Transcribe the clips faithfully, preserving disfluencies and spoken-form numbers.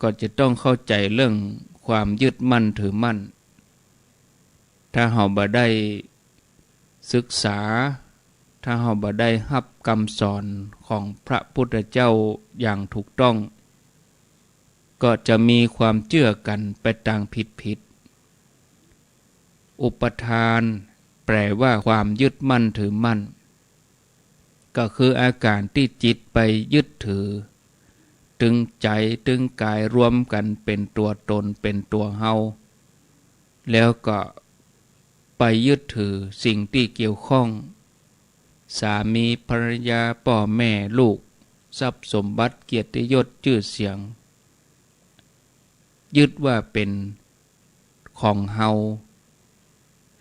ก็จะต้องเข้าใจ๋เรื่องความยึดมั่นถือมั่น ถ้าเฮาบ่ได้ศึกษา ถ้าเฮาบ่ได้ฮับกำสอนของพระพุทธเจ้าอย่างถูกต้อง ก็จะมีความเจื้อกั๋นไปตางผิดๆ อุปาทาน แปลว่าความยึดมั่นถือมั่น ก็คืออาก๋านตี้จิตไปยึดถือ ตึงใจ๋ตึงก๋ายรวมกั๋นเป๋นตั๋วต๋นเป๋นตั๋วเฮา แล้วก็ไปยึดถือสิ่งตี้เกี่ยวข้อง สามีภรรยา ป้อแม่ลูก ทรัพย์สมบัติ เกียรติยศ จื้อเสียง ยึดว่าเป๋นของเฮา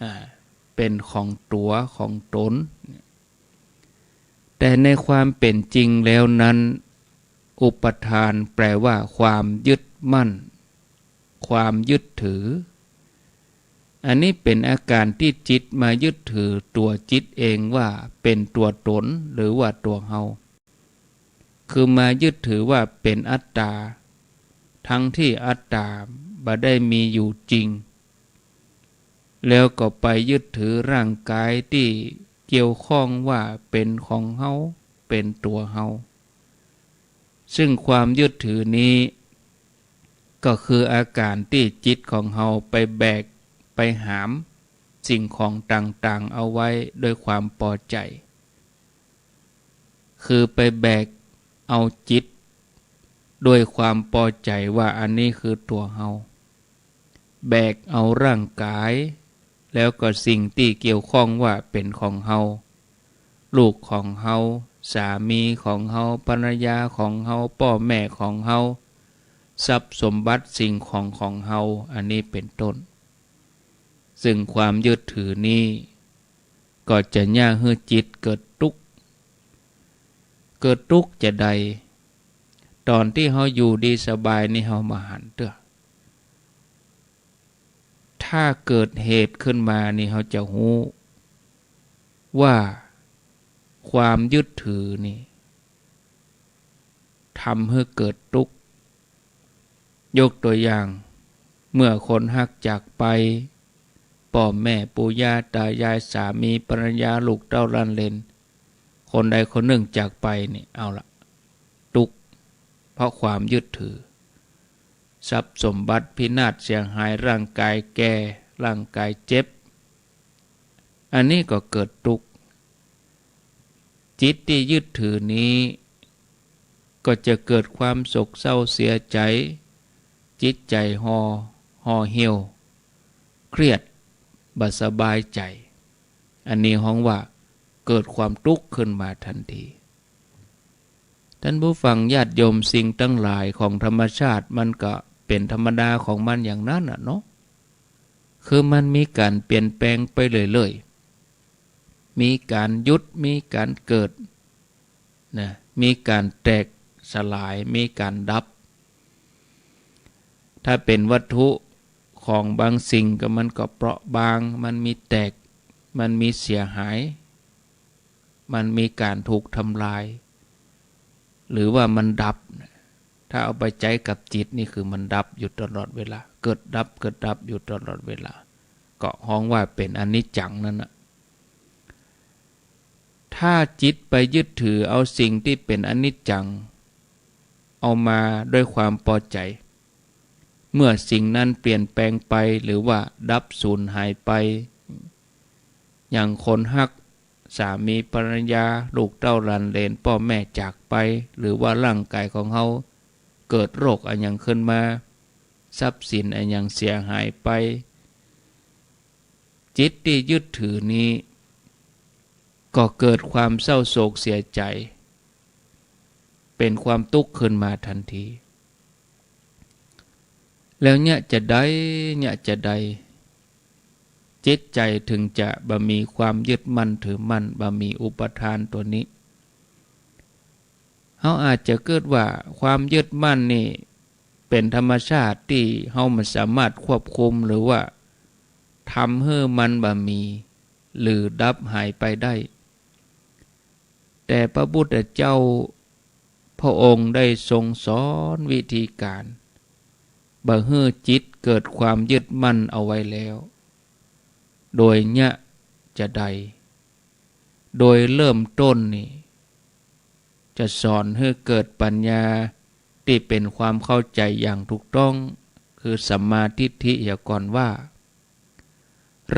อ่า เป๋นของตั๋วของต๋น แต่ในความเป๋นจริงแล้วนั้น อุปาทานแปลว่าความยึดมั่น ความยึดถือ อันนี้เป๋นอาก๋านตี้จิตมายึดถือตั๋วจิตเองว่าเป๋นตั๋วต๋นหรือว่าตั๋วเฮา คือมายึดถือว่าเป๋นอัตตา ทั้งที่อัตตาบ่ได้มีอยู่จริง แล้วก็ไปยึดถือร่างก๋ายตี้เกี่ยวข้องว่าเป๋นของเฮา เป๋นตั๋วเฮา ซึ่งความยึดถือนี้ ก็คืออาก๋านตี้จิตของเฮาไปแบกไปหามสิ่งของต่างๆ เอาไว้ด้วยความปอใจ๋ คือไปแบกเอาจิตด้วยความปอใจ๋ว่าอันนี้คือตั๋วเฮา แบกเอาร่างก๋าย แล้วก็สิ่งตี้เกี่ยวข้องว่าเป๋นของเฮา ลูกของเฮา สามีของเฮา ภรรยาของเฮา ป้อแม่ของเฮา ทรัพย์สมบัติสิ่งของของเฮา อันนี้เป๋นต้น ซึ่งความยึดถือนี้ ก็จะเยียะหื้อจิตเกิดตุ๊กข์ เกิดตุ๊กข์จาใด ต๋อนตี้เฮาอยู่ดีสบายนี่เฮาบ่หันเตื้อ ถ้าเกิดเหตุขึ้นมานี่เฮาจะฮู้ว่าความยึดถือนี่ ทำหื้อเกิดตุ๊กข์ ยกตั๋วอย่าง เมื่อคนฮักจากไป ป้อแม่ปู่ย่าต๋ายาย สามีภรรยา ลูกเต้าหลานเหลน คนใดคนนึ่งจากไปนี่ เอาละ ตุ๊กข์ เพราะความยึดถือ ทรัพย์สมบัติพินาศเสียหาย ร่างก๋ายแก่ ร่างก๋ายเจ็บ อันนี้ก็เกิดตุ๊กข์ จิตตี้ยึดถือนี้ ก็จะเกิดความโศกเศร้าเสียใจ๋ จิตใจ๋ห่อ ห่อเหี่ยว เครียด บ่สบายใจ๋ อันนี้ฮ้องว่าเกิดความตุ๊กข์ขึ้นมาตันที ต้านผู้ฟังญาติโยม สิ่งตังหลายของธรรมชาติมันก็เป๋นธรรมดาของมันอย่างนั้นน่ะเนาะ คือมันมีก๋านเปลี่ยนแปลงไปเรื่อยๆ มีก๋านหยุด มีก๋านเกิด นะ มีก๋านแตกสลาย มีก๋านดับ ถ้าเป๋นวัตถุของบางสิ่งก็มันก็เปราะบาง มันมีแตก มันมีเสียหาย มันมีก๋านถูกทำลาย หรือว่ามันดับ ถ้าเอาไปใจ๊กับจิตนี่คือมันดับอยู่ตลอดเวลา เกิดดับ เกิดดับอยู่ตลอดเวลา ก็ฮ้องว่าเป๋นอนิจจังนั้นน่ะ ถ้าจิตไปยึดถือเอาสิ่งตี้เป๋นอนิจจัง เอามาด้วยความปอใจ๋ เมื่อสิ่งนั้นเปลี่ยนแปลงไป หรือว่าดับสูญหายไป อย่างคนฮัก สามีภรรยา ลูกเต้าหลานเหลน ป้อแม่จากไป หรือว่าร่างก๋ายของเฮาเกิดโรคอะหยังขึ้นมา ทรัพย์สินอะหยังเสียหายไป จิตตี้ยึดถือนี้ ก็เกิดความเศร้าโศกเสียใจ๋ เป๋นความตุ๊กข์ขึ้นมาตันที แล้วเยียะจาใด เยียะจาใด จิตใจ๋เถิงจะบ่มีความยึดมั่นถือมั่น บ่มีอุปาทานตั๋วนี้ เฮาอาจจะกึ๊ดว่าความยึดมั่นนี่เป๋นธรรมชาติตี้เฮาบ่สามารถควบคุม หรือว่าทำหื้อมันบ่มี หรือดับหายไปได้ แต่พระพุทธเจ้าพระองค์ได้ทรงสอนวิธีก๋าน บ่หื้อจิตเกิดความยึดมั่นเอาไว้แล้ว โดยเยียะจะใด โดยเริ่มต้นนี่ จะสอนหื้อเกิดปัญญาตี้เป๋นความเข้าใจ๋อย่างถูกต้อง คือสัมมาทิฏฐิเหียก่อนว่า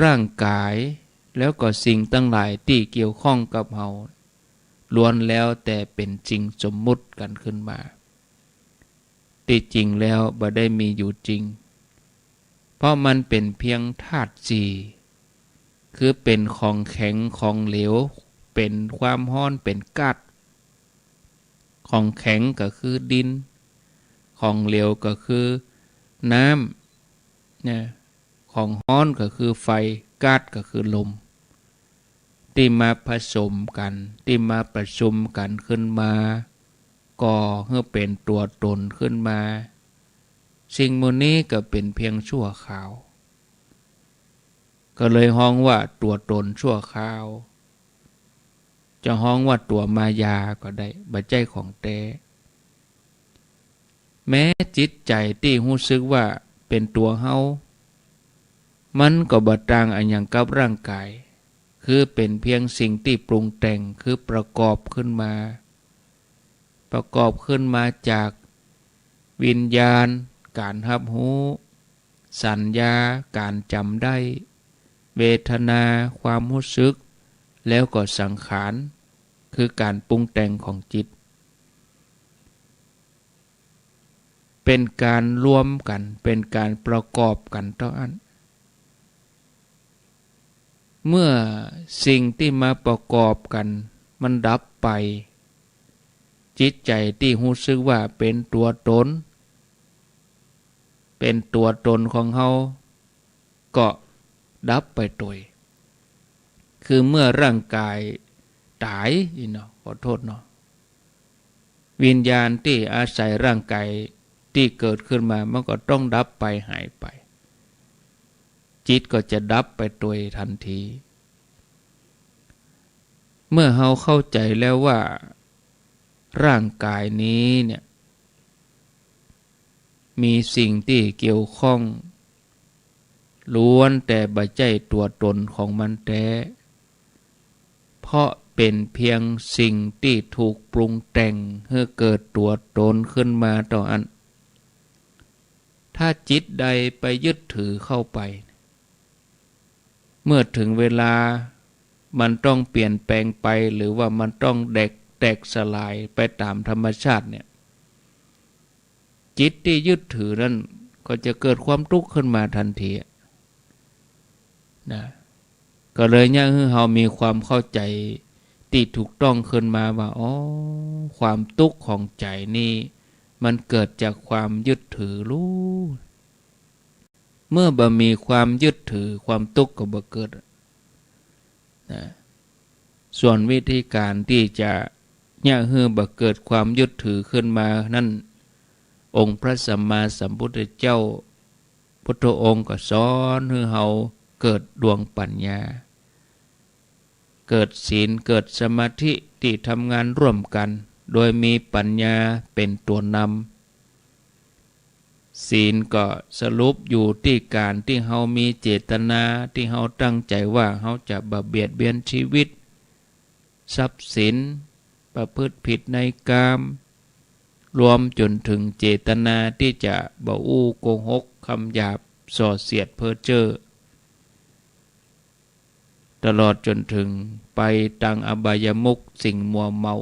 ร่างกายแล้วก็สิ่งตังหลายตี้เกี่ยวข้องกับเฮา ล้วนแล้วแต่เป๋นสิ่งสมมุติกั๋นขึ้นมา ตี้จริงแล้วบ่ได้มีอยู่จริง เพราะมันเป๋นเพียงธาตุสี่ คือเป๋นของแข็งของเหลว เป๋นความฮ้อน เป๋นก๊าซ ของแข็งก็คือดิน ของเหลวก็คือน้ำ นะ ของฮ้อนก็คือไฟ ก๊าซก็คือลม ตี้มาผสมกั๋น ตี้มาประชุมกั๋นขึ้นมา ก่อหื้อเป๋นตั๋วต๋นขึ้นมา สิ่งหมู่นี้ก็เป๋นเพียงชั่วคราว ก็เลยฮ้องว่าตั๋วต๋นชั่วคราว จะฮ้องว่าตั๋วมายาก็ได้ บ่ใจ้ของแต๊ แม้จิตใจ๋ตี้ฮู้สึกว่าเป๋นตั๋วเฮา มันก็บ่ต่างอะหยังกับร่างกาย คือเป๋นเพียงสิ่งตี้ปรุงแต่ง คือประกอบขึ้นมา ประกอบขึ้นมาจากวิญญาณ ก๋านฮับฮู้ สัญญา ก๋านจ๋ำได้ เวทนา ความฮู้สึก แล้วก็สังขาร คือก๋านปรุงแต่งของจิต เป๋นก๋านรวมกั๋น เป๋นก๋านประกอบกั๋นเต้าอั้น เมื่อสิ่งตี้มาประกอบกั๋นมันดับไป จิตใจ๋ตี้ฮู้สึกว่าเป๋นตั๋วต๋น เป๋นตั๋วต๋นของเฮา ก็ดับไปตวย คือเมื่อร่างกายต๋ายนี่เนาะ ขอโต้ษเนาะ วิญญาณตี้อาศัยร่างกายตี้เกิดขึ้นมา มันก็ต้องดับไปหายไป จิตก็จะดับไปตวยทันที เมื่อเฮาเข้าใจ๋แล้วว่าร่างกายนี้เนี่ย มีสิ่งตี้เกี่ยวข้อง ล้วนแต่บ่ใจ้ตั๋วต๋นของมันแต๊ เพราะเป๋นเพียงสิ่งตี้ถูกปรุงแต่งหื้อเกิดตั๋วต๋นขึ้นมาเต้าอั้น ถ้าจิตใดไปยึดถือเข้าไป เมื่อถึงเวลามันต้องเปลี่ยนแปลงไป หรือว่ามันต้องแตก แตกสลายไปต๋ามธรรมชาติเนี่ย จิตตี้ยึดถือนั้นก็จะเกิดความตุ๊กข์ขึ้นมาทันทีอะ นะ ก็เลยเยียะหื้อเฮามีความเข้าใจ๋ตี้ถูกต้องขึ้นมาว่า อ๋อ ความตุ๊กข์ของใจ๋นี่มันเกิดจากความยึดถือลู เมื่อบ่มีความยึดถือ ความตุ๊กข์ก็บ่เกิด นะ ส่วนวิธีก๋านตี้จะเยียะหื้อบ่เกิดความยึดถือขึ้นมานั้น องค์พระสัมมาสัมพุทธเจ้าพุทธองค์ก็สอนหื้อเฮาเกิดดวงปัญญา เกิดศีล เกิดสมาธิตี้ทำงานร่วมกั๋น โดยมีปัญญาเป๋นตั๋วนำ ศีลก็สรุปอยู่ตี้ก๋านตี้เฮามีเจตนา ตี้เฮาตั้งใจ๋ว่าเฮาจะบ่เบียดเบียนชีวิต ทรัพย์สิน ประพฤติผิดในกาม รวมจ๋นเถิงเจตนาตี้จะบ่อู้โกหก กำหยาบ ส่อเสียดเพ้อเจ้อ ตลอดจ๋นเถิงไปตางอบายมุข สิ่งมัวเมา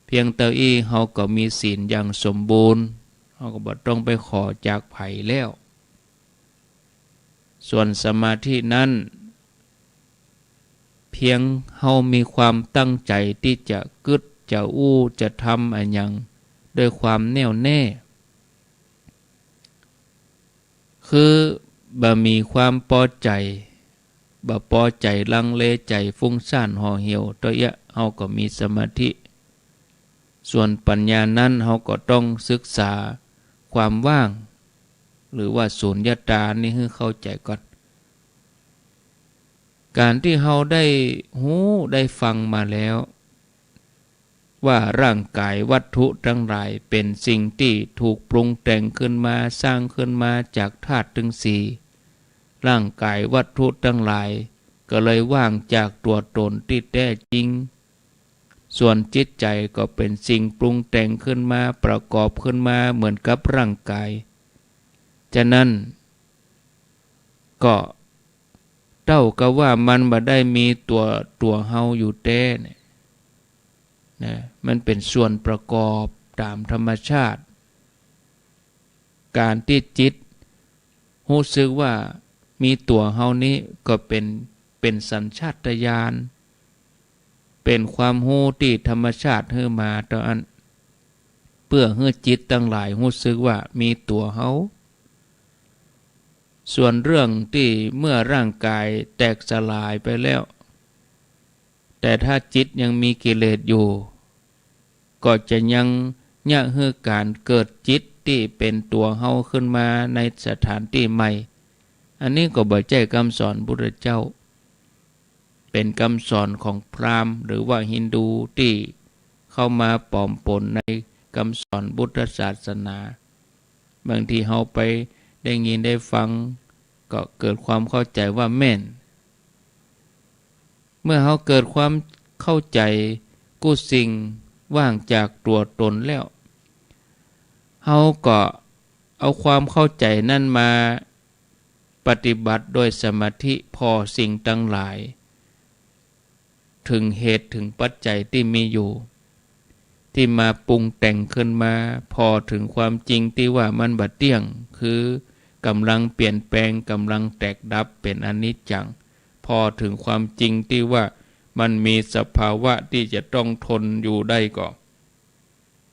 เพียงเต้าอี้เฮาก็มีศีลอย่างสมบูรณ์ เฮาก็บ่ต้องไปขอจากใผแล้ว ส่วนสมาธินั้น เพียงเฮามีความตั้งใจ๋ตี้จะกึ๊ด จะอู้ จะทำอะหยังด้วยความแน่วแน่ คือบ่มีความปอใจ๋ บ่ปอใจ๋ลังเลใจ๋ฟุ้งซ่านห่อเหี่ยว เต้าอี้เฮาก็มีสมาธิ ส่วนปัญญานั้นเฮาก็ต้องศึกษาความว่าง หรือว่าสุญญตานี่หื้อเข้าใจ๋ก่อน ก๋านตี้เฮาได้ฮู้ได้ฟังมาแล้ว ว่าร่างก๋ายวัตถุตังหลายเป๋นสิ่งตี้ถูกปรุงแต่งขึ้นมา สร้างขึ้นมาจากธาตุตึงสี่ ร่างก๋ายวัตถุตังหลายก็เลยว่างจากตั๋วต๋นตี้แต๊จริง ส่วนจิตใจ๋ก็เป๋นสิ่งปรุงแต่งขึ้นมา ประกอบขึ้นมาเหมือนกับร่างก๋าย ฉะนั้น ก็เต้ากับว่ามันบ่ได้มีตั๋ว ตั๋วเฮาอยู่แต๊เนี่ย นะ มันเป๋นส่วนประกอบต๋ามธรรมชาติ ก๋านตี้จิตฮู้สึกว่ามีตั๋วเฮานี้ก็เป๋น เป๋นสัญชาตญาณ เป๋นความฮู้ตี้ธรรมชาติหื้อมาเต้าอั้น เปื้อหื้อจิตตังหลายฮู้สึกว่ามีตั๋วเฮา ส่วนเรื่องตี้เมื่อร่างก๋ายแตกสลายไปแล้ว แต่ถ้าจิตยังมีกิเลสอยู่ ก็จะยังเยียะหื้อก๋านเกิดจิตตี้เป๋นตั๋วเฮาขึ้นมาในสถานตี้ใหม่ อันนี้ก็บ่ใจ้กำสอนพุทธเจ้า เป๋นกำสอนของพราหมณ์หรือว่าฮินดูตี้เข้ามาปลอมปนในกำสอนพุทธศาสนา บางทีเฮาไปได้ยินได้ฟัง ก็เกิดความเข้าใจ๋ว่าแม่น เมื่อเฮาเกิดความเข้าใจ๋กู้สิ่งว่างจากตั๋วต๋นแล้ว เฮาก็เอาความเข้าใจ๋นั้นมาปฏิบัติโดยสมาธิผ่อสิ่งตังหลาย เถิงเหตุเถิงปัจจัยตี้มีอยู่ ตี้มาปรุงแต่งขึ้นมา ผ่อเถิงความจริงตี้ว่ามันบ่เตี้ยง คือก๋ำลังเปลี่ยนแปลง ก๋ำลังแตกดับ เป๋นอนิจจัง ผ่อเถิงความจริงตี้ว่ามันมีสภาวะตี้จะต้องทนอยู่ได้ก่อ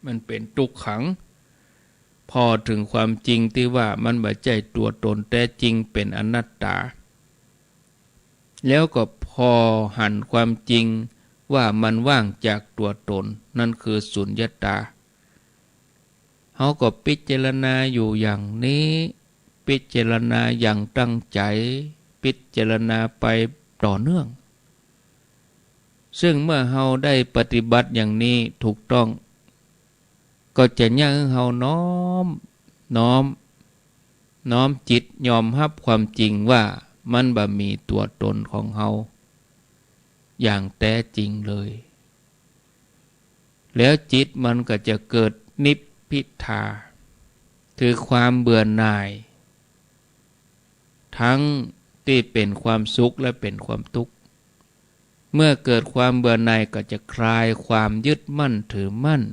มันเป๋นตุ๊กขัง ผ่อเถิงความจริงตี้ว่ามันบ่ใจ้ตั๋วต๋นแต๊จริง เป๋นอนัตตา แล้วก็ผ่อหันความจริงว่ามันว่างจากตั๋วต๋น นั่นคือสุญญตา เฮาก็พิจารณาอยู่อย่างนี้ พิจารณาอย่างตั้งใจ๋ พิจารณาไปต่อเนื่อง ซึ่งเมื่อเฮาได้ปฏิบัติอย่างนี้ถูกต้อง ก็จะเยียะหื้อเฮาน้อม น้อม น้อมจิตยอมฮับความจริงว่ามันบ่มีตั๋วต๋นของเฮาอย่างแต๊จริงเลย แล้วจิตมันก็จะเกิดนิพพิทา คือความเบื่อหน่าย ทั้งตี้เป๋นความสุขและเป๋นความตุ๊กข์ เมื่อเกิดความเบื่อหน่ายก็จะคลายความยึดมั่นถือมั่น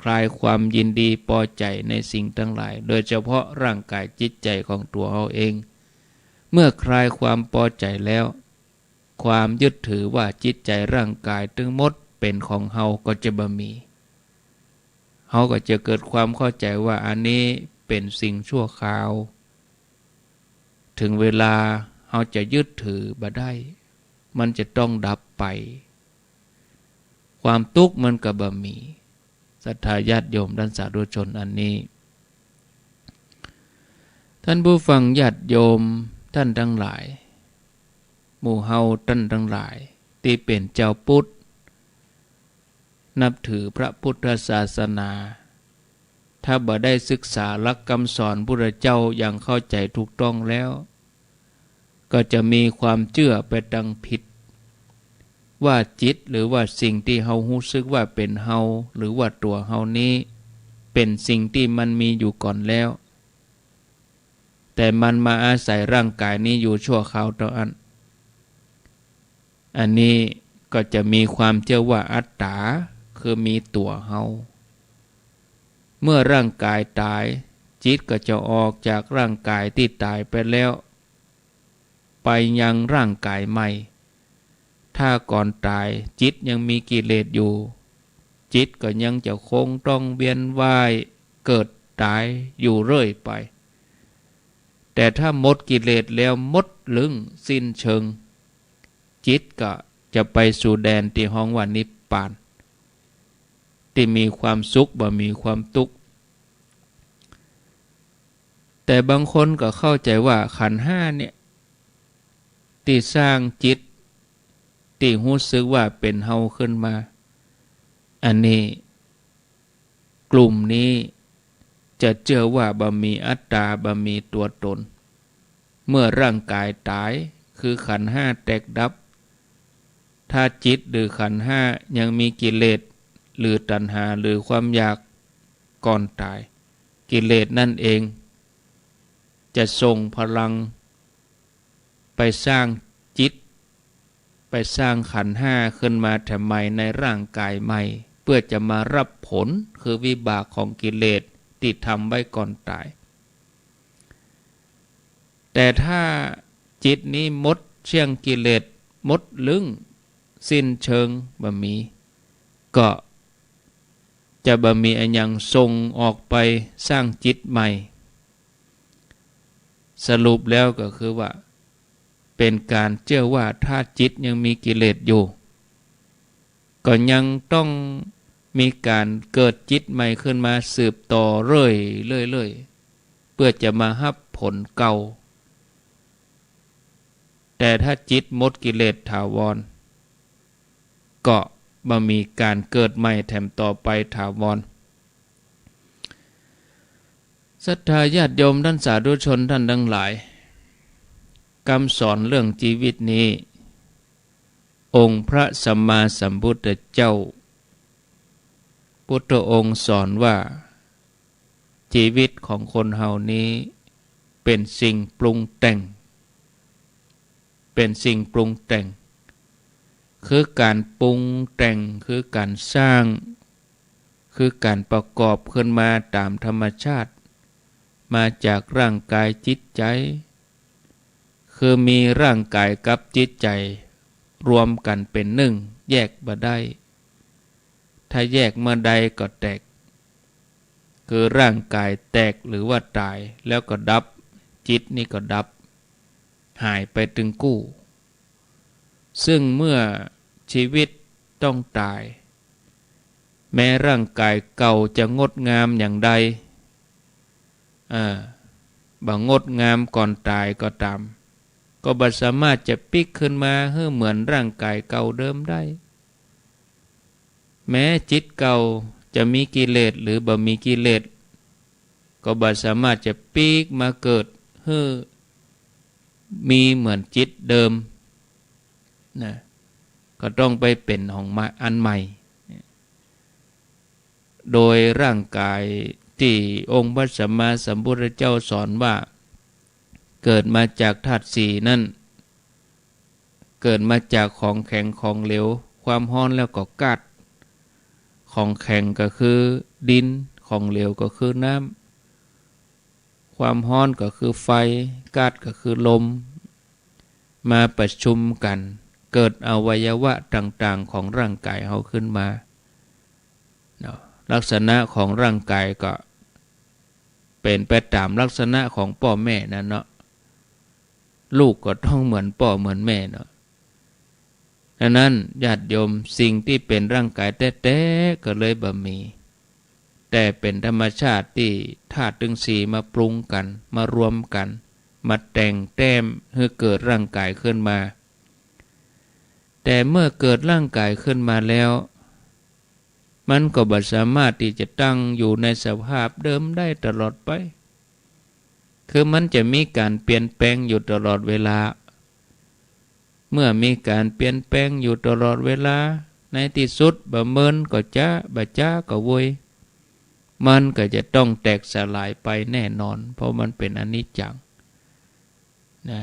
คลายความยินดีปอใจ๋ในสิ่งตังหลาย โดยเฉพาะร่างก๋ายจิตใจ๋ของตั๋วเฮาเอง เมื่อคลายความปอใจ๋แล้ว ความยึดถือว่าจิตใจ๋ร่างก๋ายตึงหมดเป๋นของเฮาก็จะบ่มี เฮาก็จะเกิดความเข้าใจ๋ว่าอันนี้เป๋นสิ่งชั่วคราว เถิงเวลาเฮาจะยึดถือบ่ได้ มันจะต้องดับไป ความตุ๊กข์มันก็บ่มี ศรัทธาญาติโยมต้านสาธุชนอันนี้ ท่านผู้ฟังญาติโยมต้านตังหลาย หมู่เฮาต้านตังหลายตี้เป๋นจาวพุทธ นับถือพระพุทธศาสนา ถ้าบ่ได้ศึกษาหลักกำสอนพุทธเจ้าอย่างเข้าใจ๋ถูกต้องแล้ว ก็จะมีความเจื้อไปตางผิด ว่าจิตหรือว่าสิ่งตี้เฮาฮู้สึกว่าเป๋นเฮา หรือว่าตั๋วเฮานี้ เป๋นสิ่งตี้มันมีอยู่ก่อนแล้ว แต่มันมาอาศัยร่างก๋ายนี้อยู่ชั่วคราวเต้าอั้น อันนี้ก็จะมีความเจื้อว่าอัตต๋า คือมีตั๋วเฮา เมื่อร่างก๋ายต๋าย จิตก็จะออกจากร่างก๋ายตี้ต๋ายไปแล้ว ไปยังร่างก๋ายใหม่ ถ้าก่อนต๋ายจิตยังมีกิเลสอยู่ จิตก็ยังจะคงต้องเวียนว่ายเกิดต๋ายอยู่เรื่อยไป แต่ถ้าหมดกิเลสแล้วหมดลึ้งสิ้นเชิง จิตก็จะไปสู่แดนตี้ฮ้องว่านิพพาน ตี้มีความสุขบ่มีความตุ๊กข์ แต่บางคนก็เข้าใจ๋ว่าขันธ์ห้าเนี่ย ตี้สร้างจิต ตี้ฮู้สึกว่าเป๋นเฮาขึ้นมา อันนี้ กลุ่มนี้จะเจื้อว่าบ่มีอัตตา บ่มีตั๋วตน เมื่อร่างก๋ายต๋าย คือขันธ์ห้าแตกดับ ถ้าจิตหรือขันธ์ห้ายังมีกิเลส หรือตัณหา หรือความอยาก ก่อนต๋าย กิเลสนั่นเอง จะส่งพลังไปสร้างจิต ไปสร้างขันธ์ห้าขึ้นมาแถมใหม่ในร่างก๋ายใหม่ เปื้อจะมาฮับผล คือวิบากของกิเลสตี้ทำไว้ก่อนต๋าย แต่ถ้าจิตนี้หมดเสี้ยงกิเลส หมดลึ้ง สิ้นเชิง บ่มี ก็จะบ่มีอะหยังส่งออกไปสร้างจิตใหม่ สรุปแล้วก็คือว่า เป๋นก๋านเจื้อว่าถ้าจิตยังมีกิเลสอยู่ ก็ยังต้องมีก๋านเกิดจิตใหม่ขึ้นมาสืบต่อเรื่อยๆๆ เปื้อจะมาฮับผลเก่า แต่ถ้าจิตหมดกิเลสถาวร ก็บ่มีก๋านเกิดใหม่แถมต่อไปถาวร ศรัทธาญาติโยมต้านสาธุชนต้านตังหลาย กำสอนเรื่องจีวิตนี้ องค์พระสัมมาสัมพุทธเจ้า พุทธองค์สอนว่า จีวิตของคนเฮานี้เป๋นสิ่งปรุงแต่ง เป๋นสิ่งปรุงแต่ง คือก๋านปรุงแต่ง คือก๋านสร้าง คือก๋านประกอบขึ้นมาต๋ามธรรมชาติ มาจากร่างก๋ายจิตใจ๋ คือมีร่างก๋ายกับจิตใจ๋รวมกั๋นเป๋นหนึ่ง แยกบ่ได้ ถ้าแยกเมื่อใดก็แตก คือร่างก๋ายแตกหรือว่าต๋ายแล้วก็ดับ จิตนี่ก็ดับ หายไปตึงกู้ ซึ่งเมื่อจีวิตต้องต๋าย แม้ร่างก๋ายเก่าจะงดงามอย่างใด อ่า บ่งดงามก่อนต๋ายก็ต๋าม ก็บ่สามารถจะปิ๊กขึ้นมาหื้อเหมือนร่างก๋ายเก่าเดิมได้ แม้จิตเก่าจะมีกิเลสหรือบ่มีกิเลส ก็บ่สามารถจะปิ๊กมาเกิดหื้อมีเหมือนจิตเดิมนะ ก็ต้องไปเป๋นของใหม่ อันใหม่ โดยร่างก๋ายตี้องค์พระสัมมาสัมพุทธเจ้าสอนว่า เกิดมาจากธาตุสี่นั้น เกิดมาจากของแข็งของเหลว ความฮ้อนแล้วก็ก๊าซ ของแข็งก็คือดิน ของเหลวก็คือน้ำ ความฮ้อนก็คือไฟ ก๊าซก็คือลม มาประชุมกั๋น เกิดอวัยวะต่างๆ ของร่างก๋ายเฮาขึ้นมา เนาะ ลักษณะของร่างก๋ายก็เป๋นไปต๋ามลักษณะของป้อแม่นั่นเนาะ ลูกก็ต้องเหมือนป้อเหมือนแม่เนาะ ดังนั้นญาติโยม สิ่งตี้เป๋นร่างก๋ายแต๊ๆ ก็เลยบ่มี แต่เป๋นธรรมชาติตี้ธาตุตึงสี่มาปรุงกั๋น มารวมกั๋น มาแต่งแต้มหื้อเกิดร่างก๋ายขึ้นมา แต่เมื่อเกิดร่างก๋ายขึ้นมาแล้ว มันก็บ่สามารถตี้จะตั้งอยู่ในสภาพเดิมได้ตลอดไป คือมันจะมีก๋านเปลี่ยนแปลงอยู่ตลอดเวลา เมื่อมีก๋านเปลี่ยนแปลงอยู่ตลอดเวลา ในตี้สุดบ่เมินก็จ๊า บ่จ๊าก็โวย มันก็จะต้องแตกสลายไปแน่นอน เพราะมันเป๋นอนิจจัง นะ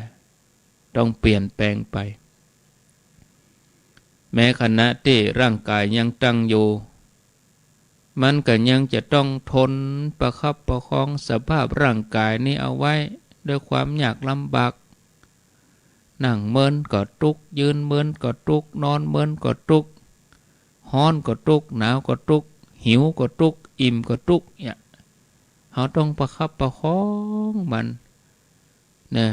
ต้องเปลี่ยนแปลงไป แม้ขณะตี้ร่างก๋ายยังตั้งอยู่ มันก็ยังจะต้องทนประคับประคองสภาพร่างก๋ายนี้เอาไว้ด้วยความยากลำบาก นั่งเมินก็ตุ๊กข์ ยืนเมินก็ตุ๊กข์ นอนเมินก็ตุ๊กข์ ฮ้อนก็ตุ๊กข์ หนาวก็ตุ๊กข์ หิวก็ตุ๊กข์ อิ่มก็ตุ๊กข์ เนี่ย เฮาต้องประคับประคองมัน นะ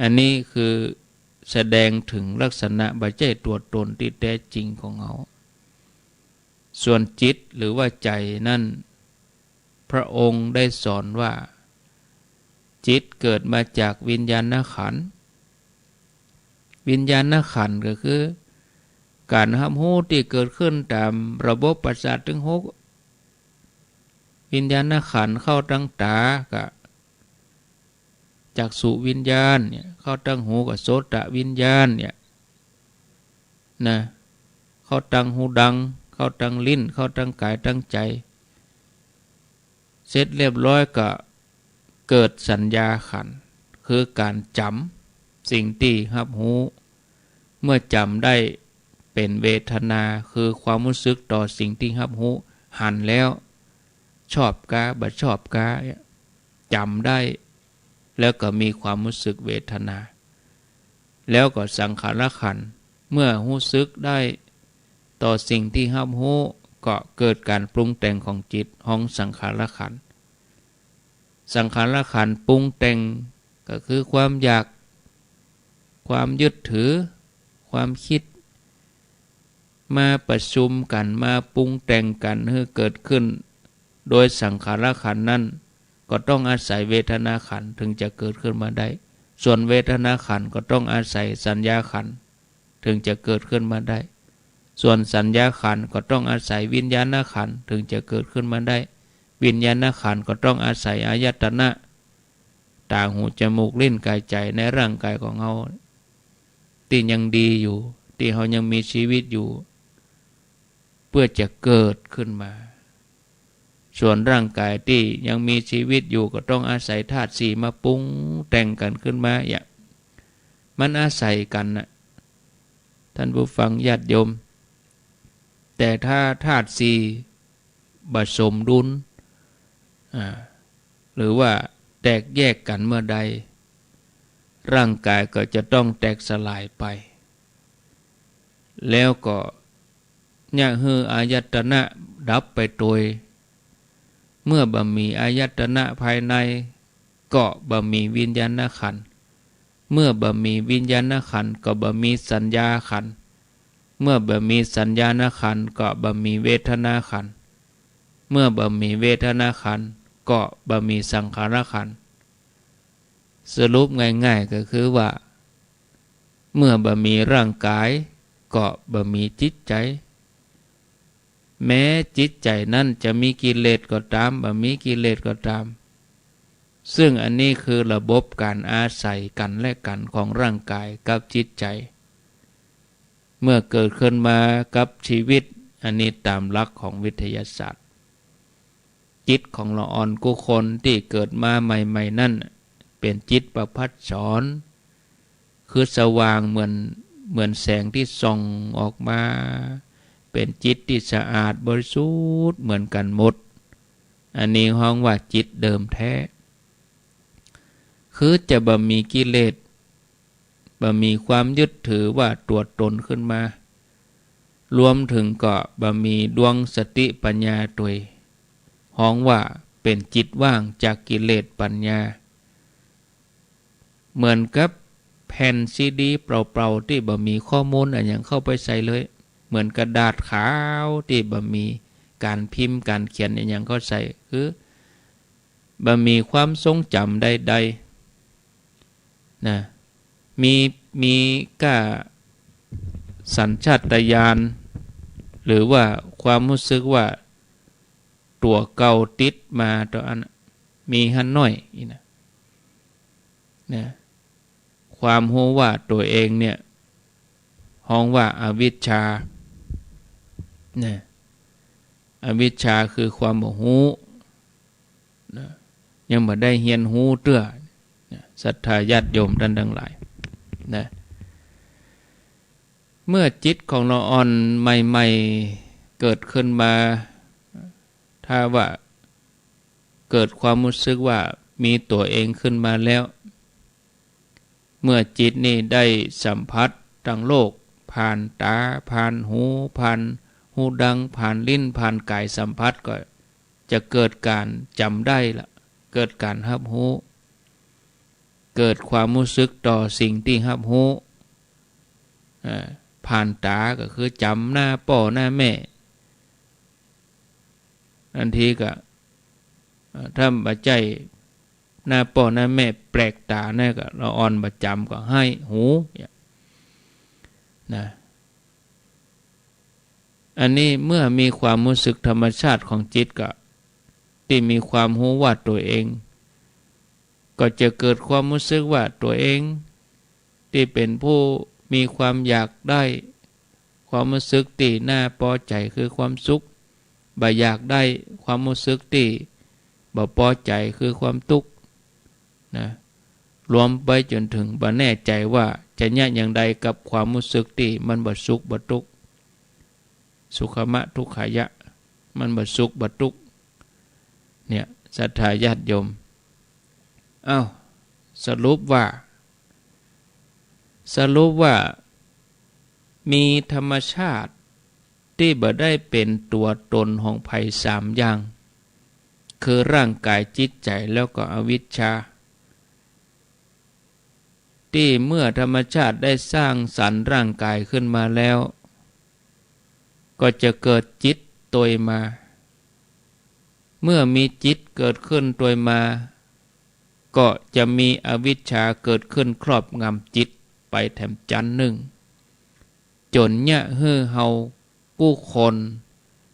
อันนี้คือแสดงเถิงลักษณะบ่ใจ้ตั๋วตนตี้แต๊จริงของเฮา ส่วนจิตหรือว่าใจ๋นั้น พระองค์ได้สอนว่า จิตเกิดมาจากวิญญาณขันธ์ วิญญาณขันธ์ก็คือ ก๋านฮับฮู้ตี้เกิดขึ้นต๋ามระบบประสาทตึงหก วิญญาณขันธ์ เข้าตังต๋าก็จักขุวิญญาณเนี่ย เข้าตังหูก็โสตวิญญาณเนี่ย นะ เข้าตังหูดัง เข้าตังลิ้น เข้าตังก๋ายตังใจ๋ เสร็จเรียบร้อยก็เกิดสัญญาขันธ์ คือก๋านจ๋ำสิ่งตี้ฮับฮู้ เมื่อจ๋ำได้เป๋นเวทนา คือความฮู้สึกต่อสิ่งตี้ฮับฮู้ หันแล้ว ชอบกา บ่ชอบกา จ๋ำได้ แล้วก็มีความฮู้สึกเวทนา แล้วก็สังขารขันธ์ เมื่อฮู้สึกได้ต่อสิ่งตี้ฮับฮู้ ก็เกิดก๋านปรุงแต่งของจิต ฮ้องสังขารขันธ์ สังขารขันธ์ปรุงแต่งก็คือความอยาก ความยึดถือ ความกึ๊ด มาประชุมกั๋น มาปรุงแต่งกั๋นหื้อเกิดขึ้น โดยสังขารขันธ์นั้น ก็ต้องอาศัยเวทนาขันธ์เถิงจะเกิดขึ้นมาได้ ส่วนเวทนาขันธ์ก็ต้องอาศัยสัญญาขันธ์เถิงจะเกิดขึ้นมาได้ ส่วนสัญญาขันธ์ก็ต้องอาศัยวิญญาณขันธ์เถิงจะเกิดขึ้นมาได้ วิญญาณขันธ์ก็ต้องอาศัยอายตนะ ต๋า หู จมูก ลิ้น ก๋าย ใจ๋ ในร่างก๋ายของเฮา ตี้ยังดีอยู่ ตี้เฮายังมีชีวิตอยู่ เปื้อจะเกิดขึ้นมา ส่วนร่างก๋ายตี้ยังมีชีวิตอยู่ ก็ต้องอาศัยธาตุสี่มาปรุงแต่งกั๋นขึ้นมา อย่าง มันอาศัยกั๋นน่ะ ท่านผู้ฟังญาติโยม แต่ถ้าธาตุสี่บ่สมดุล อ่า หรือว่าแตกแยกกั๋นเมื่อใด ร่างก๋ายก็จะต้องแตกสลายไป แล้วก็เยียะหื้ออายตนะดับไปโตย เมื่อบ่มีอายตนะภายใน ก็บ่มีวิญญาณขันธ์ เมื่อบ่มีวิญญาณขันธ์ ก็บ่มีสัญญาขันธ์ เมื่อบ่มีสัญญาณขันธ์ ก็บ่มีเวทนาขันธ์ เมื่อบ่มีเวทนาขันธ์ ก็บ่มีสังขารขันธ์ สรุปง่ายๆ ก็คือว่า เมื่อบ่มีร่างก๋าย ก็บ่มีจิตใจ๋ แม้จิตใจ๋นั้นจะมีกิเลสก็ต๋าม บ่มีกิเลสก็ต๋าม ซึ่งอันนี้คือระบบก๋านอาศัยกั๋นและกั๋นของร่างก๋ายกับจิตใจ๋ เมื่อเกิดขึ้นมากับชีวิต อันนี้ต๋ามหลักของวิทยาศาสตร์ จิตของละอ่อนกู้คนตี้เกิดมาใหม่ๆ นั้น เป๋นจิตประภัสสร คือสว่างเหมือน เหมือนแสงตี้ส่องออกมา เป๋นจิตตี้สะอาดบริสุทธิ์เหมือนกั๋นหมด อันนี้ฮ้องว่าจิตเดิมแท้ คือจะบ่มีกิเลส บ่มีความยึดถือว่าตั๋วต๋นขึ้นมา รวมเถิงก็บ่มีดวงสติปัญญาตวย ฮ้องว่าเป๋นจิตว่างจากกิเลสปัญญา เหมือนกับแผ่นซีดีเปล่าๆ ตี้บ่มีข้อมูลอะหยังเข้าไปใส่เลย เหมือนกระดาษขาวตี้บ่มีก๋านพิมพ์ก๋านเขียนอะหยังเข้าใส่ คือบ่มีความทรงจ๋ำใดๆ นะ มี มีก้าสัญชาตญาณ หรือว่าความฮู้สึกว่าตั๋วเก่าติดมาตั๋วอั้น มีหั้นน้อยอี้นะ นะ ความฮู้ว่าตั๋วเองเนี่ย ฮ้องว่าอวิชชา นะ อวิชชาคือความบ่ฮู้ นะ ยังบ่ได้เฮียนฮู้เตื้อ นะ ศรัทธาญาติโยมต้านตังหลาย นะ เมื่อจิตของละอ่อนใหม่ๆ เกิดขึ้นมา ถ้าว่าเกิดความฮู้สึกว่ามีตั๋วเองขึ้นมาแล้ว เมื่อจิตนี่ได้สัมผัสตังโลก ผ่านต๋า ผ่านหู ผ่านหูดัง ผ่านลิ้น ผ่านก๋ายสัมผัส ก็จะเกิดก๋านจ๋ำได้ละ เกิดก๋านฮับฮู้ เกิดความฮู้สึกต่อสิ่งตี้ฮับฮู้ อ่า ผ่านต๋าก็คือจ๋ำหน้าป้อหน้าแม่ อันทีก็ อ่า ถ้าบ่ใจ้หน้าป้อหน้าแม่แปลกต๋านะ ก็ละอ่อนบ่จ๋ำก็ฮ้ายหู เนี่ย นะ อันนี้เมื่อมีความฮู้สึกธรรมชาติของจิตก็ ตี้มีความฮู้ว่าตั๋วเอง ก็จะเกิดความฮู้สึกว่าตั๋วเอง ตี้เป๋นผู้มีความอยากได้ ความฮู้สึกตี้น่าปอใจ๋คือความสุข บ่อยากได้ ความฮู้สึกตี้บ่ปอใจ๋คือความตุ๊กข์ นะ รวมไปจ๋นเถิงบ่แน่ใจ๋ว่าจะเยียะอย่างใดกับความฮู้สึกตี้มันบ่สุขบ่ตุ๊กข์ สุขมะทุกขายะ มันบ่สุขบ่ตุ๊กข์ เนี่ย ศรัทธาญาติโยม อ้าว สรุปว่า สรุปว่า มีธรรมชาติตี้บ่ได้เป๋นตั๋วตนของใผสามอย่าง คือร่างกาย จิตใจ๋ แล้วก็อวิชชา ตี้เมื่อธรรมชาติได้สร้างสรรค์ร่างกายขึ้นมาแล้ว ก็จะเกิดจิตตวยมา เมื่อมีจิตเกิดขึ้นตวยมา ก็จะมีอวิชชาเกิดขึ้นครอบงำจิตไปแถมจั๊นนึ่ง จ๋นเยียะหื้อเฮากู้คน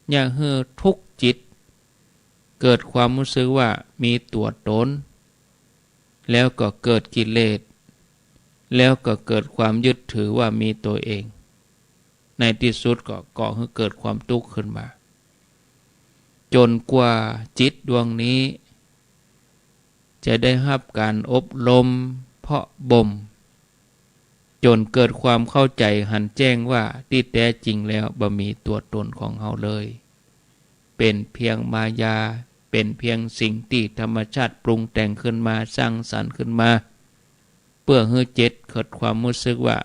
เยียะหื้อทุกข์จิต เกิดความฮู้สึกว่ามีตั๋วตน แล้วก็เกิดกิเลส แล้วก็เกิดความยึดถือว่ามีตั๋วเอง ในตี้สุดก็ก่อหื้อเกิดความตุ๊กข์ขึ้นมา จ๋นกว่าจิตดวงนี้ จะได้ฮับก๋านอบรมเพาะบ่ม จ๋นเกิดความเข้าใจ๋หันแจ้งว่าตี้แต๊จริงแล้วบ่มีตั๋วตนของเฮาเลย เป๋นเพียงมายา เป๋นเพียงสิ่งตี้ธรรมชาติปรุงแต่งขึ้นมา สร้างสรรค์ขึ้นมา เปื้อหื้อจิตเกิดความฮู้สึกว่า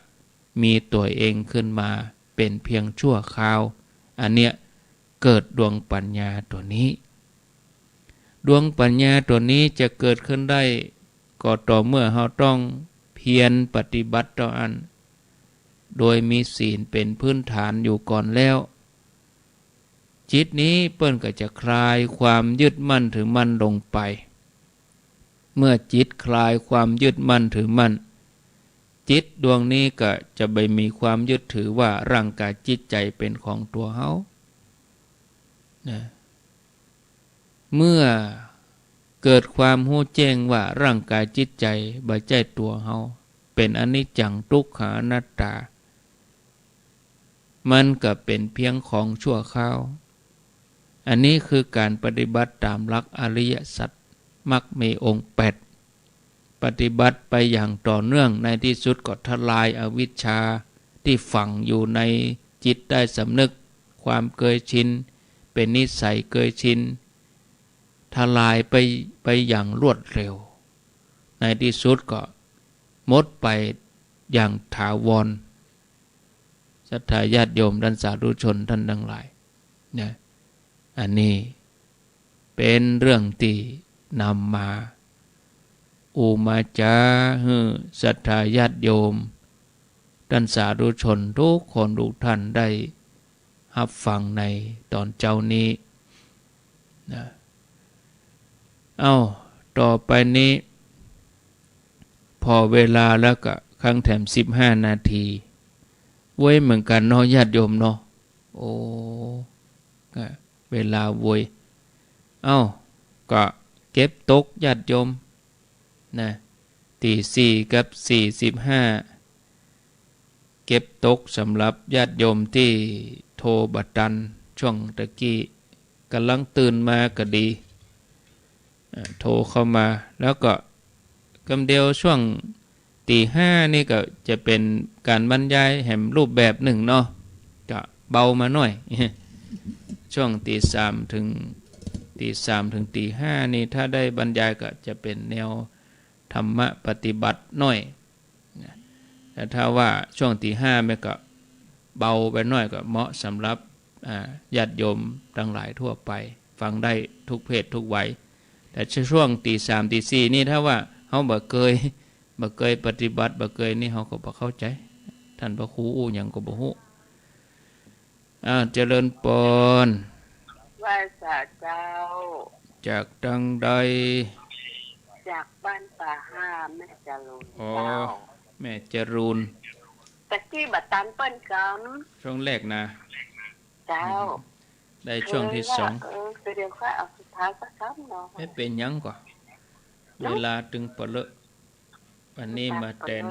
มีตั๋วเองขึ้นมา เป๋นเพียงชั่วคราว อันเนี้ยเกิดดวงปัญญาตั๋วนี้ ดวงปัญญาตั๋วนี้จะเกิดขึ้นได้ ก็ต่อเมื่อเฮาต้องเพียรปฏิบัติต่ออั้น โดยมีศีลเป๋นพื้นฐานอยู่ก่อนแล้ว จิตนี้เปิ้นก็จะคลายความยึดมั่นถือมั่นลงไป เมื่อจิตคลายความยึดมั่นถือมั่น จิตดวงนี้ก็จะบ่มีความยึดถือว่าร่างกายจิตใจ๋เป๋นของตั๋วเฮา นะ เมื่อเกิดความฮู้แจ้งว่าร่างกายจิตใจ๋บ่ใจ้ตั๋วเฮา เป๋นอนิจจัง ทุกขัง อนัตตา มันก็เป๋นเพียงของชั่วคราว อันนี้คือก๋านปฏิบัติต๋ามหลักอริยสัจ มรรคมีองค์แปด ปฏิบัติไปอย่างต่อเนื่อง ในตี้สุดก็ทลายอวิชชาตี้ฝังอยู่ในจิตใต้สำนึก ความเกยชิน เป๋นนิสัยเกยชิน ทลายไป ไปอย่างรวดเร็ว ในตี้สุดก็หมดไปอย่างถาวร ศรัทธาญาติโยมต้านสาธุชนต้านตังหลาย นะ อันนี้เป๋นเรื่องตี้นำมาอู้มาจ๋าหื้อศรัทธาญาติโยม ต้านสาธุชนทุกคนทุกท่านได้ฮับฟังในต๋อนเจ๊านี้ นะ เอ้า ต่อไปนี้ ผ่อเวลาแล้วก็คังแถมสิบห้านาที ไวเหมือนกั๋นเนาะญาติโยมเนาะ โอ้ อ่ะ เวลาไว เอ้า ก็เก็บตกญาติโยม นะ ตีสี่กับสี่สิบห้า เก็บตกสำหรับญาติโยมตี้โทรบ่ตัน ช่วงตะกี้ ก่ำลังตื่นมาก็ดี อ่า โทรเข้ามา แล้วก็กำเดียวช่วงตีห้านี่ก็จะเป๋นก๋านบรรยายแหมรูปแบบนึ่งเนาะ ก็เบามาหน้อย ช่วงตีสามเถิง ตีสามเถิงตีห้านี่ ถ้าได้บรรยายก็จะเป๋นแนวธรรมะปฏิบัติหน้อย นะ แต่ถ้าว่าช่วงตีห้าแม่ก็เบาไปหน้อย ก็เหมาะสำหรับ อ่า ญาติโยมตังหลายทั่วไป ฟังได้ทุกเพศทุกวัย แต่ช่วงตีสามตีสี่นี่ ถ้าว่าเฮาบ่เกย บ่เกยปฏิบัติ บ่เกยนี่ เฮาก็บ่เข้าใจ๋ ต้านพระครูอู้หยังก็บ่ฮู้ อ้าว เจริญปอน ไหว้สาเจ้า จากตังใด จากบ้านป่าห้า แม่จรูน อ๋อ เจ้า แม่จรูน ตะกี้บ่ตันเปิ้นกำ ช่วงแรกนะ เจ้า อืม ได้ช่วงตี้สอง เออ เดี๋ยวข้าเอาสุดท้ายสักกำเนาะ ไม่เป๋นหยังก่อ เวลาตึงปะเลอะ วันนี้มาแตน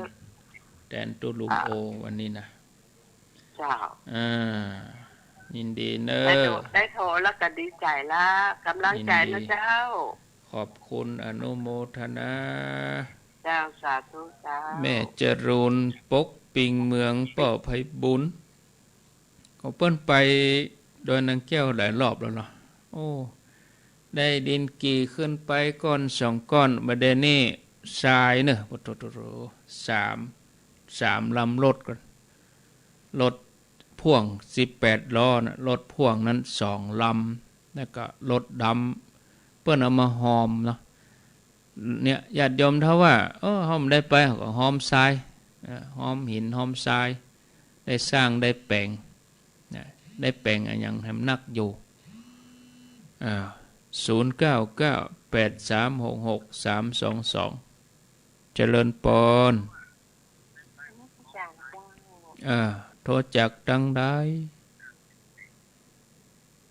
แตนตุ๊ลุงโอ วันนี้นะ เจ้า อ่า ยินดีเน่อ ได้โทร ได้โทรแล้วก็ดีใจ๋ละ ก๋ำลังใจ๋นะเจ้า ขอบคุณอนุโมทนา เจ้า สาธุเจ้า แม่จรูน ปกปิงเมือง ป้อไพบุญ ก็เปิ้นไปดอยนางแก้วหลายรอบแล้วเนาะ โอ้ ได้ดินกี่ขึ้นไปก้อนสองก้อน บ่าเดี่ยวนี้ทรายเน่อ โอ้โถ โถ โถ สาม สามลำรถก่อน รถพ่วงสิบแปดล้อน่ะ รถพ่วงนั้นสองลำ แล้วก็รถดำ เปิ้นเอามาฮอมเนาะ เนี่ย ญาติโยมถ้าว่า เออ เฮาบ่ได้ไป เฮาก็ฮอมทราย เออ ฮอมหินฮอมทราย ได้สร้างได้แป๋ง นะ ได้แป๋งอะหยังแหมนักอยู่ อ่า ศูนย์เก้าเก้า แปดสามหกหก สามสองสอง เจริญปอน อ่า โทรจากตังใด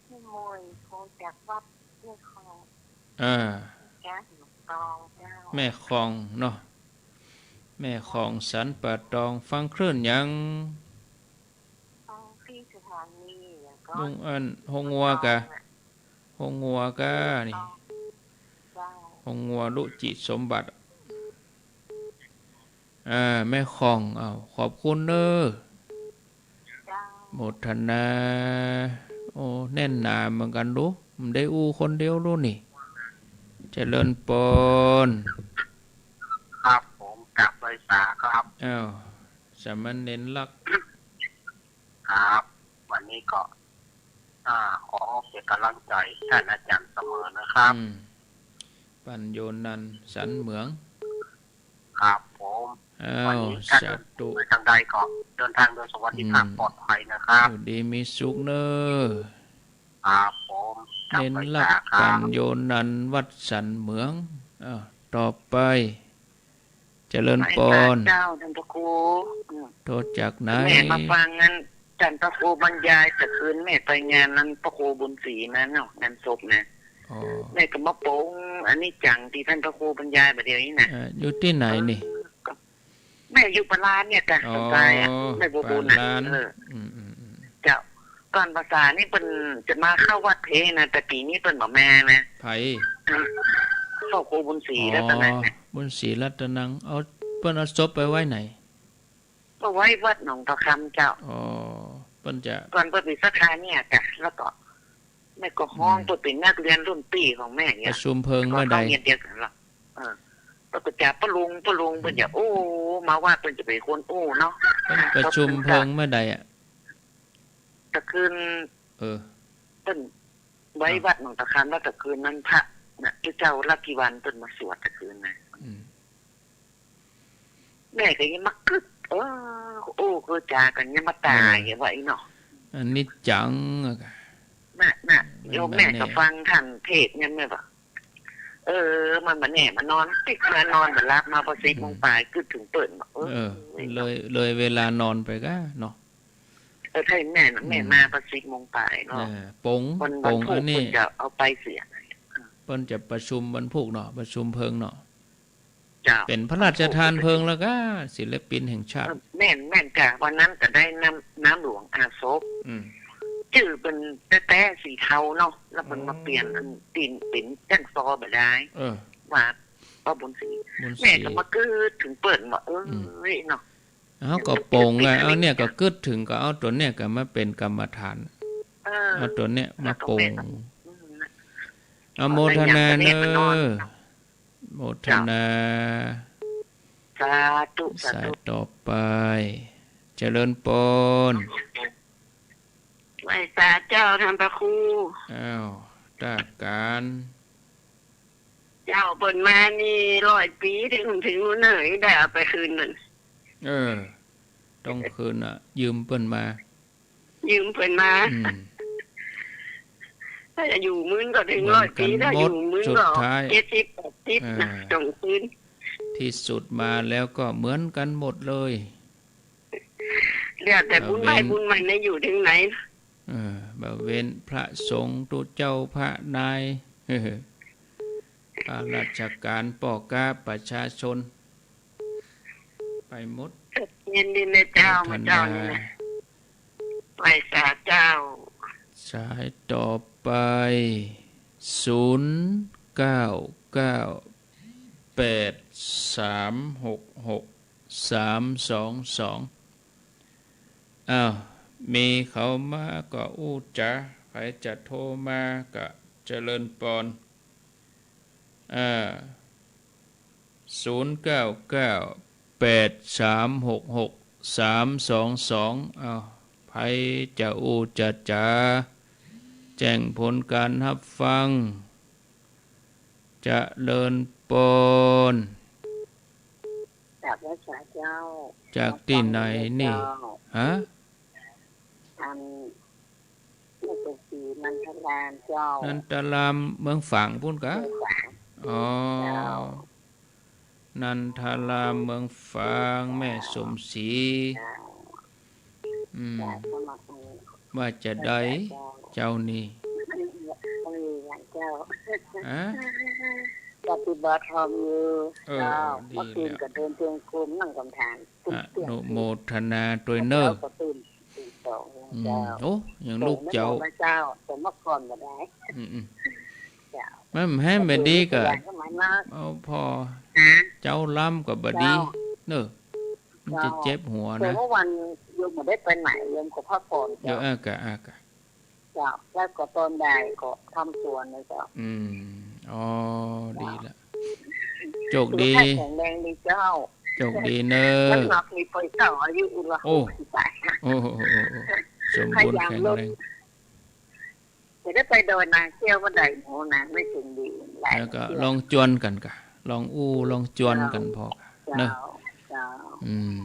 พี่มวย โทรจากวัดแม่คอง อ่า จ้ะ ตองเจ้า แม่คองเนาะ แม่คองสันป่าตอง ฟังคลื่นหยัง ฟังตี้สถานีแล้วก็ ลุงอั้น โฮงงัวก่ะ โฮงงัวก่ะนี่ เจ้า โฮงงัวลุจิตสมบัติ อ่า แม่คอง อ้าว ขอบคุณเน่อ เจ้า โมทนา โอ้ แน่นหนาเหมือนกั๋นลูก บ่ได้อู้คนเดียวลูกนี่ เจริญปอน ครับผม กราบไหว้สาครับ อ้าว สามเณรลักษณ์ ครับ วันนี้ก็ อ่า ขอเป๋นก๋ำลังใจ๋ต้านอาจ๋ารย์เสมอนะครับ อืม ปัญโญนันท์ สันเหมือง ครับผม อ้าว วันนี้ถ้าเดิน สาธุ ไปตางใดก็เดินตางโดยสวัสดิภาพ อืม ปลอดภัยนะครับ อยู่ดีมีสุขเน่อ ครับผม เณรลักษณ์ ครับ ปัญโญนันท์ วัดสันเหมือง อ้าว ต่อไป เจริญปอน ไหว้สาเจ้าต้านพระครู อืม โทรจากไหน แม่มาฟังอันต้านพระครูบรรยายตะคืน แม่ไปงานนั้นพระครูบุญศรีมาเนาะ งานศพนะ อ๋อ แม่ก็มาปงอันนี้จังตี้ต้านพระครูบรรยายบ่าเดี่ยวนี้นะ เอ่อ อยู่ตี้ไหนนี่ เออ ก็ แม่อยู่ปาลานเนี่ยก่ะ อ๋อ สนใจอะ แม่บัวบุญน่ะ ปาลาน เออ อืม อืม อืม เจ้า ก่อนพรรษานี่เปิ้นจะมาเข้าวัดเพนะ แต่ปี๋นี้เปิ้นบ่มานะ ใผ อืม พระครูบุญศรี อ๋อ รัตนังเนี่ย บุญศรีรัตนัง เอา เปิ้นเอาศพไปไว้ไหน ก็ไว้วัดหนองตะคำเจ้า อ๋อ เปิ้นจะ ก่อนเปิ้นปิดสาขาเนี่ยก่ะ แล้วก็ แม่ก็ฮ้อง อืม เปิ้นเป๋นนักเฮียนรุ่นปี้ของแม่เนี่ย ประชุมเพลิงเมื่อใด ก็เข้าเฮียนเดียวกั๋นละ เออ เปิ้นก็จะปะลุง ปะลุง เปิ้นจะ อืม โอ้ มาวัดเปิ้นจะเป๋นคนอู้เนาะ เปิ้นประชุมเพลิงเมื่อใดอะ ตะคืน เออ เปิ้นไว้วัดหนองตะคำ แล้วตะคืนนั้นพระน่ะ เจ้าลักขิวันเปิ้นมาสวดตะคืนนะ อืม แม่ก็ยังมากึ๊ด เออ โอ้ คือจ๋ากั๋นยังมาต๋าย เออ ว่าอี้เนาะ อนิจจัง น่ะ น่ะ มัน โยมแม่ มัน ก็ฟังต้านเทศน์เนี่ยแม่ว่า เออ มันบ่แน่ มานอน ปิ๊กมานอนบ่หลับ มาปอสิบโมงป๋าย กึ๊ดเถิงเปิ้น เออ เออ เลย เลยเวลานอนไปก้าเนาะ เออ ใจ้แม่น่ะ อืม แม่มาปอสิบโมงป๋ายเนาะ เออ ปง วัน ปง วันพูก อันนี้ เปิ้นจะเอาไปเสีย เปิ้นจะประชุมวันพูกเนาะ ประชุมเพลิงเนาะ เจ้า เป๋นพระราชทานเพลิงแล้วก้า ศิลปินแห่งชาติ เออ แม่น แม่นก่ะ วันนั้นก็ได้น้ำ น้ำหลวงอาสก อืม จื้อเปิ้นแต๊ๆ สีเทาเนาะ แล้วเปิ้นมาเปลี่ยน อ๋อ อันตี้เป๋นแจ้งซอบ่ได้ เออ ว่าป้อบุญศรี บุญศรี แม่ก็มากึ๊ดเถิงเปิ้นว่า เออ อืม เฮ้ยเนาะ เฮาก็ปงอ่ะ เอาเนี่ยก็กึ๊ดเถิงก็เอาตั๋วเนี่ยก็มาเป๋นกรรมฐาน เออ เอาตั๋วเนี่ยมาปง แล้วก็แม่ก็ อืม อนุโมทนาเน่อ ขออนุญาตไปเนี่ยมานอน โมทนา เจ้า สาธุ สาธุ สายต่อไป เจริญปอน ไหว้สาเจ้าต้านพระครู อ้าว ตากาน เจ้า เปิ้นมานี่ร้อยปี๋ เถิง เถิงเน่อ ได้เอาไปคืนเปิ้น เออ ต้องคืนอ่ะ ยืมเปิ้นมา ยืมเปิ้นมา อืม ถ้าจะอยู่มื้นก็เถิงร้อยปี๋ เหมือนกั๋นหมด ถ้าอยู่มื้นก็ สุดท้าย เจ็ดสิบ แปดสิบ นะ เออ ต้องคืน ที่สุดมาแล้วก็เหมือนกันหมดเลย แล้วแต่บุญใผบุญมันนะ อยู่เถิงไหน เออ บ่เว้นพระสงฆ์ ตุ๊เจ้าพระนาย ข้าราชก๋าน ป้อก๊า ประชาชน ไปหมด ยินดีเลยเจ้า โมทนา มาเจ้านี่นะ ไหว้สาเจ้า สายต่อไป ศูนย์เก้าเก้า แปดสามหกหก สามสองสอง อ้าว มีเขามาก็อู้จ๋า ใผจะโทรมาก็เจริญปอน อ่า ศูนย์เก้าเก้า แปดสามหกหก สามสองสอง อ้าว ใผจะอู้จะจ๋า แจ้งผลก๋านฮับฟัง เจริญปอน กราบไหว้สาเจ้า จากตี้ไหนนี่ เจ้า ฮะ อัน แม่สมศรี นันทารามเจ้า นันทารามเมืองฝางปู๊นกา เมืองฝาง อ๋อ เจ้า นันทารามเมืองฝาง แม่สมศรี เจ้า อืม เจ้า สมัคร ว่าจะใด เจ้า เจ้านี่ เออ เจ้า ฮะ ปฏิบัติธรรมอยู่ เออ เจ้า ดี เมื่อคืน แล้ว ก็เดินจงกรม นั่งกรรมฐาน อนุโมทนาตวยเน้อ เจ้าก็ตื่น ตื่นสอง อืม เจ้า โอ้ ยังลุกเจ๊า ตื่นเมื่อก่อนบ่ได้ เจ้า อืม อืม เจ้า มันแฮงบ่ดีก็ ก็มา เอาผ่อ ฮะ เจ๊าลำก็บ่ดี เจ้า เน้อ มันจะเจ็บหัวนะ เจ้า แต่เมื่อวันโยมบ่ได้ไปไหน โยมก็พักผ่อน เดี๋ยว เจ้า เออ กะ อ่ะ กะ เจ้า แล้วก็ตอนบ่ายก็ทำสวนนะเจ้า อืม อ๋อ เจ้า ดีละ โจคดี สุขภาพแข็งแรงดีเจ้า โจคดีเน้อ น้ำหนักนี่ปล่อยเต้าอายุละ โอ้ หกสิบแปด โอ้โห โอ้โห โอ้โห สมบูรณ์แข็งแรง พยายามลด จะได้ไปดอยนางแก้วบ่ได้ โอ้ นางไม่เก่งดี แล้วก็ลองจวนกั๋นกะ ลองอู้ ลองจวนกั๋นผ่อกะ เจ้า เนาะ เจ้า อืม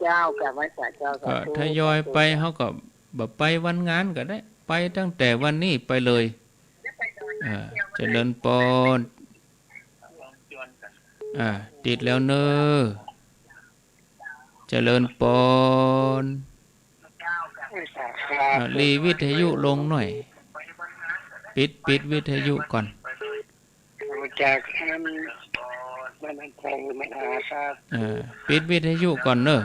เจ้า กราบไหว้สาเจ้า ก็ สาธุ ทยอยไป สาธุ เฮาก็บ่ไปวันงานก็ได้ ไปตั้งแต่วันนี้ไปเลย อ่า เจริญปอน อ่า ติดแล้วเน้อ เจริญปอน อ่า หลีวิทยุลงหน่อย ปิด ปิดวิทยุก่อน จากท่าน มัน มัน มันหาครับ เออ ปิดวิทยุก่อนเน้อ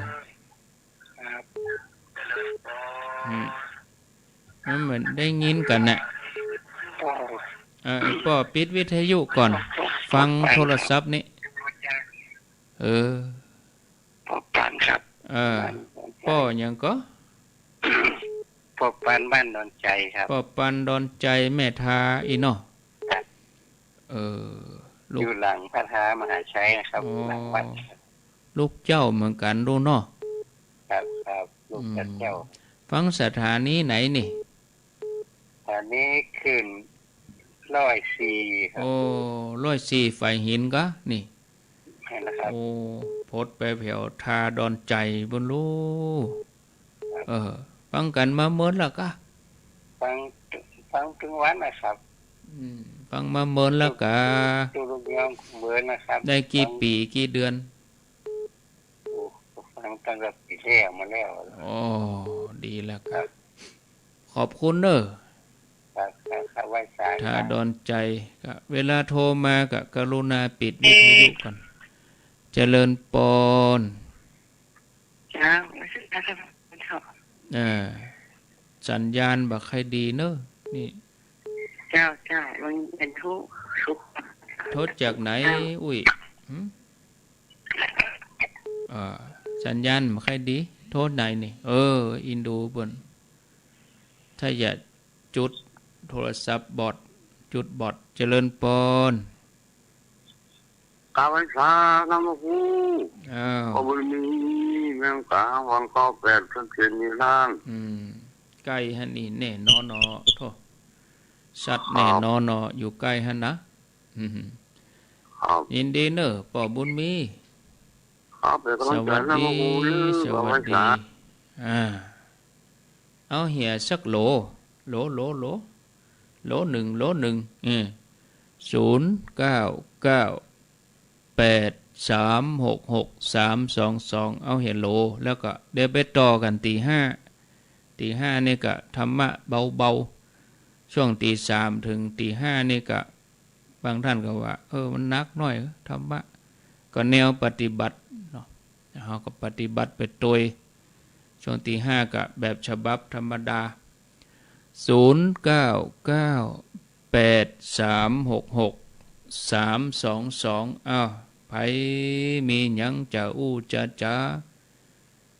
ครับ อืม มันบ่ได้ยินกั๋นน่ะ เออ ไอ้ป้อปิดวิทยุก่อน ฟังโทรศัพท์นี่ เออ ป้อปานครับ เออ ปานดอนใจ๋ ป้อหยังก่อ ป้อปานบ้านดอนใจ๋ครับ ป้อปานดอนใจ๋ แม่ทาอี้เนาะ ครับ เออ ลูก อยู่หลังพระธาตุมหาชัยนะครับ อ๋อ หลังวัด ลูกเจ้าเหมือนกั๋นลูกเนาะ ครับ ครับ ลูกเจ้า อืม ฟังสถานีไหนนี่ สถานีคลื่นร้อยสี่ครับ โอ้ ร้อยสี่ ฝายหินกานี่ นั่นแหละครับ โอ้ พดไปแผวทาดอนใจ๋ปู๊นลูก ครับ เออ ฟังกั๋นมาเมินแล้วกา ฟัง ฟังตึงวันนะครับ อืม ฟังมาเมินแล้วกา ตุ๊ลูกโยมเมินนะครับ ได้กี่ปี๋กี่เดือน โอ้ ฟังตั้งแต่ปี๋แรกมาแล้ว โอ้ ดีแล้วกา ครับ ขอบคุณเน้อ ครับ ครับ ครับ ไหว้สา ทาดอนใจ๋กา เวลาโทรมากา กรุณาปิดวิทยุก่อน เจริญปอน เจ้า เอ่อ สัญญาณบ่ค่อยดีเน้อ นี่ เจ้า เจ้า มันเป็นทุกข์ ทุกข์ โทรจากไหน เจ้า อุ้ย หึ อ่า สัญญาณบ่ค่อยดี โทรไหนนี่ เออ อินดูเปิ้น ถ้าอยากจุดโทรศัพท์บอด จุดบอด เจริญปอน กราบไหว้สาธรรมครู อ้าว ก็บ่ได้มีแม่งกลางวังเก้าแปด สังเกตมีร่าง อืม ใก้หั้นนี่แน่นอนเนาะ โธ่ ชัดแน่นอนเนาะ ครับ อยู่ใก้หั้นนะ อืม ครับ ยินดีเน้อ ป้อบุญมี ครับ เป็นกำลังใจนะ สวัสดี พระครูเด้อ สวัสดี ขอบคุณครับ อ่า เอาเหียสักโหล โหล โหล โหล โหลหนึ่ง โหลหนึ่ง เออ ศูนย์เก้าเก้า แปดสามหกหก สามสองสอง เอาเหียโหล แล้วก็เดี๋ยวไปต่อกั๋นตี้ห้า ตีห้านี่ก็ธรรมะเบาๆ ช่วงตีสามเถิงตีห้านี่ก็ บางท่านก็ว่า เออ มันหนักหน้อย ธรรมะ ก็แนวปฏิบัติเนาะ เฮาก็ปฏิบัติไปตวย ช่วงตีห้าก็แบบฉบับธรรมดา ศูนย์เก้าเก้า แปดสามหกหก สามสองสอง อ้าว ใผมีหยังจะอู้จะจ๋า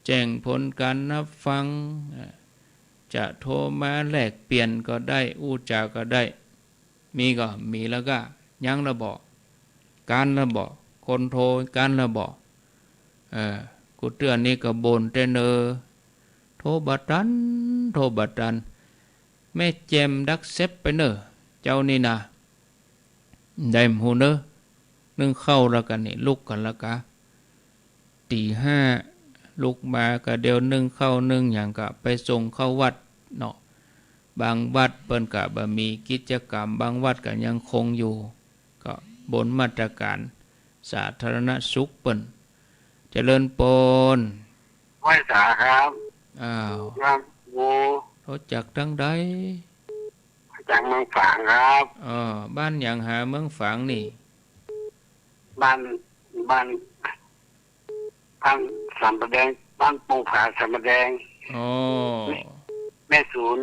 แจ้งผลการนับฟัง เอ่อ จะโทรมาแลกเปลี่ยนก็ได้ อู้จาก็ได้ มีก่อ มีแล้วก่อ ยังละบ่ ก๊านละบ่ คนโทรก๊านละบ่ เออ กูเตื้อนี่ก็บ่นแต๊เนอ โทรบ่ตัน โทรบ่ตัน แม่แจ่มดักแซ็บไปเนอ เจ้านี่นา ได้บ่ฮู้เนอ นึ่งข้าวแล้วกั๋นนี่ ลุกกั๋นแล้วกา ตีห้า ลุกมาก็เดี๋ยวนึ่งข้าวนึ่งหยังก็ไปส่งเข้าวัดเนาะ บางวัดเปิ้นก็บ่มีกิจกรรม บางวัดก็ยังคงอยู่ ก็บนมาตรการสาธารณสุขเปิ้น เจริญปอน ไหว้สาครับ อ้าว ครับ โอ้ โทรจากตังใด จากเมืองฝางครับ เออ บ้านหยังหาเมืองฝางนี่ บ้าน บ้าน บ้านสันป่าแดง บ้านปูผาสันป่าแดง อ๋อ แม่สูน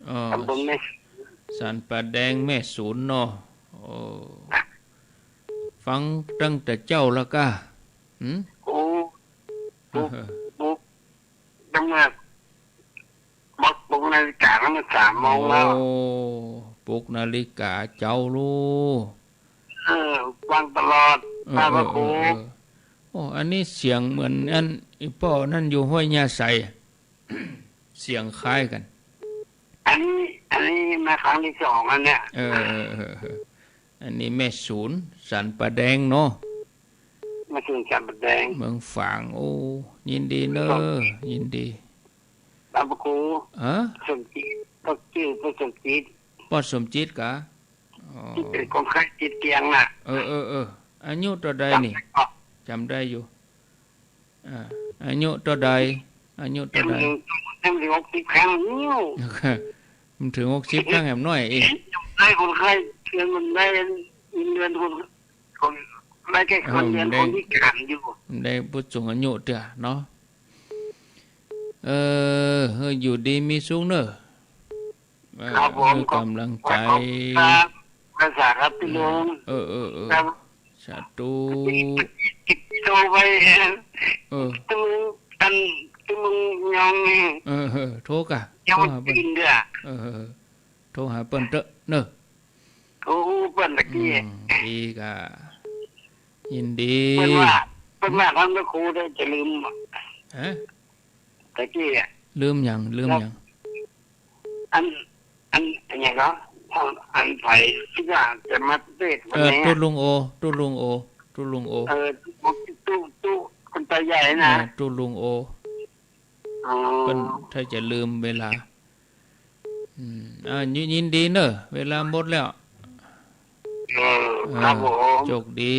อ๋อ ตำบลแม่สูน สันป่าแดงแม่สูนเนาะ โอ้ ฟังตั้งแต่เจ๊าแล้วกา หืม โอ้ ปลุก เออ ปลุก ตั้งแต่ ปลุก ปลุกนาฬิกาตั้งแต่สามโมงแล้ว โอ้ ปลุกนาฬิกาเจ๊าลู เออ ฟังตลอด เออ พระ พระครู เออ เออ โอ้ อันนี้เสียงเหมือนอัน อีป้อนั่นอยู่ห้วยหญ้าใส เสียงคล้ายกั๋น อันนี้ อันนี้มาครั้งที่สองแล้วเนี่ย เออ เออ เออ เออ อันนี้แม่สูน สันป่าแดงเนาะ แม่สูน สันป่าแดง เมืองฝาง โอ้ ยินดีเนอ ยินดี ตามพระครู ฮะ สมจิต ป้อจื้อป้อสมจิต ป้อสมจิตกา อ๋อ ตี้เป๋นคนไข้ติดเตียงน่ะ เออ เออ เออ อายุเต้าใดนี่ จ๋ำได้ก่อ จ๋ำได้อยู่ อ่า อายุเต้าใด อายุเต้าใด ยังบ่ ยังบ่เถิงหกสิบครั้งอยู่ บ่เถิงหกสิบครั้งแหมน้อยเอง ได้คนไข้เดือน มันได้เงินเดือนคน คนได้แค่คนเดือน เออ มันได้ คนพิการอยู่ มันได้ผู้สูงอายุเตื้อเนาะ เออ เออ อยู่ดีมีสุขเนอ เออ ครับผม หื้อกำลังใจ๋ ขอบคุณครับ ภาษาครับพี่ลุง เออ เออ เออ ครับ สาธุ โทรไป เออ ตึงอันตึงยองนี่ เออ เออ โทรกา ยัง โทรหาเปิ้น บ่ได้ยินเตื้อ เออ เออ โทรหาเปิ้นเต๊อะเนอะ โอ้ เปิ้นตะกี้ อืม ดีกา ยินดี เปิ้นว่า เปิ้นว่าท่านพระครูได้จะลืม ฮะ ตะกี้อะ ลืมหยัง ลืมหยัง อัน อัน อันหยังเนาะ อันใผตี้ว่าจะมาเตสน์วันนี้อะ เออ ตุ๊ลุงโอ ตุ๊ลุงโอ ตุ๊ลุงโอ เออ ตุ๊ ตุ๊ ตุ๊ คนต๋าใหญ่นะ เออ ตุ๊ลุงโอ อ๋อ เปิ้นถ้าจะลืมเวลา อืม อ่า ยิน ยินดีเนอะ เวลาหมดแล้ว เออ ครับผม โจคดี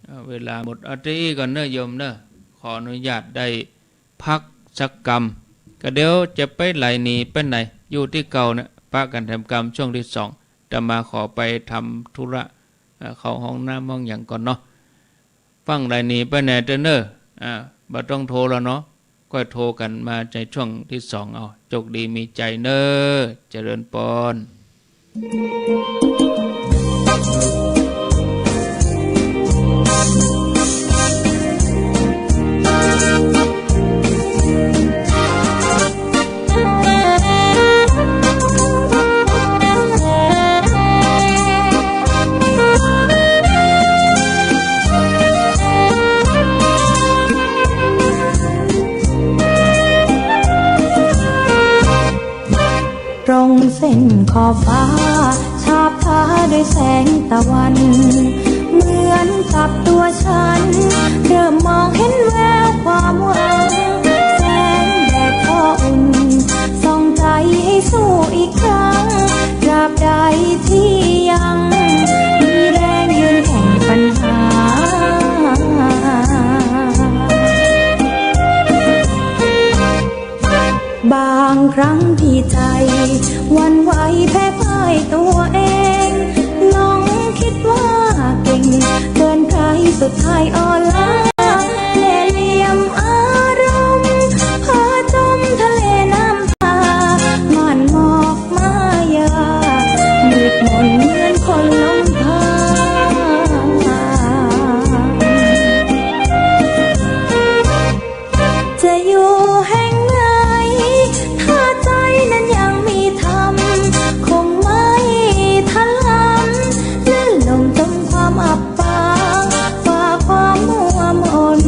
อ่า เวลาหมด เอาเต้าอี้ก่อนเนอะโยมเนอะ ขออนุญาตได้พักสักกำ ก็เดี๋ยวจะไปไหลหนีไปไหน อยู่ตี้เก่าเนี่ย ปะกั๋นแถมกำช่วงตี้สอง อาตมาขอไปทำธุระ เอ่อ เข้าห้องน้ำห้องหยังก่อนเนาะ ฟั่งไหลหนีไปไหนเต๊อะเนอะ อ่า บ่ต้องโทรแล้วเนาะ ก้อยโทรกั๋นมาในช่วงตี้สอง เอา โจคดีมีใจ๋เนอะ เจริญปอน ตรงเส้นขอบฟ้า ฉาบทาด้วยแสงตะวัน เหมือนกับตัวฉัน เริ่มมองเห็นแววความหวัง แสงแดดก็อุ่น ส่องใจให้สู้อีกครั้ง ตราบใดที่ยังมีแรงยืนแข่งปัญหา บาง ครั้งที่ใจหวั่นไหวแพ้พ่ายตัวเอง หลงคิดว่าเก่งเกินใคร สุดท้ายอ่อนล้า เล่ห์เหลี่ยมอารมณ์ พาจมทะเลน้ำตา ม่านหมอกมายา มืดมนเหมือนคนหลงทาง จะอยู่แห่งไหน ถ้าใจนั้นยังมีธรรม คงไม่ถลำ ลื่นลมจมความอับปาง ฝ่าความมัวมน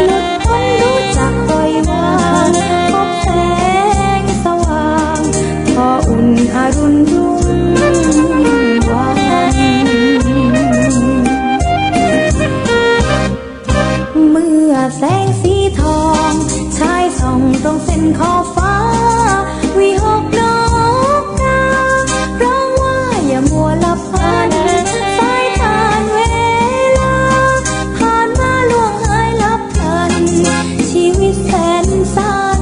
หลุดพ้นรู้จักปล่อยวาง พบแสงสว่าง ทออุ่นอรุณรุ่งวัน เมื่อแสงสีทองฉายส่องตรงเส้นขอบฟ้า วิหกนกการ้องว่าอย่ามัวหลับพลัน สายต้านเวลาผ่านมาล่วงหายลับพลัน ชีวิตแสนสั้น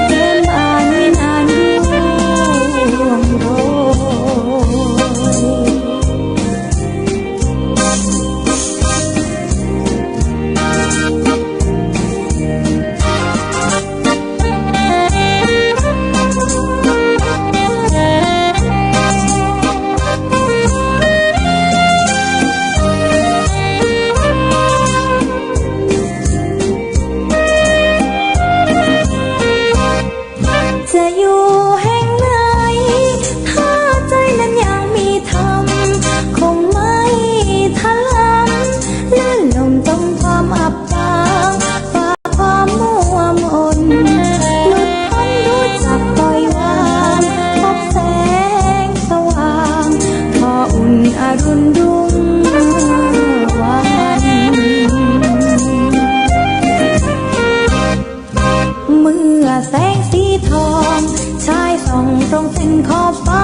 เกมบานไม่นานร่วงโรย จะอยู่แห่งไหน ถ้าใจนั้นยังมีธรรม คงไม่ถลำ ลื่นลมจมความอับปาง ฝ่าความมัวมน หลุดพ้นรู้จักปล่อยวาง พบแสงสว่าง ทออุ่นอรุณรุ่งวัน เมื่อแสงสีทองฉายส่องตรงเส้นขอบฟ้า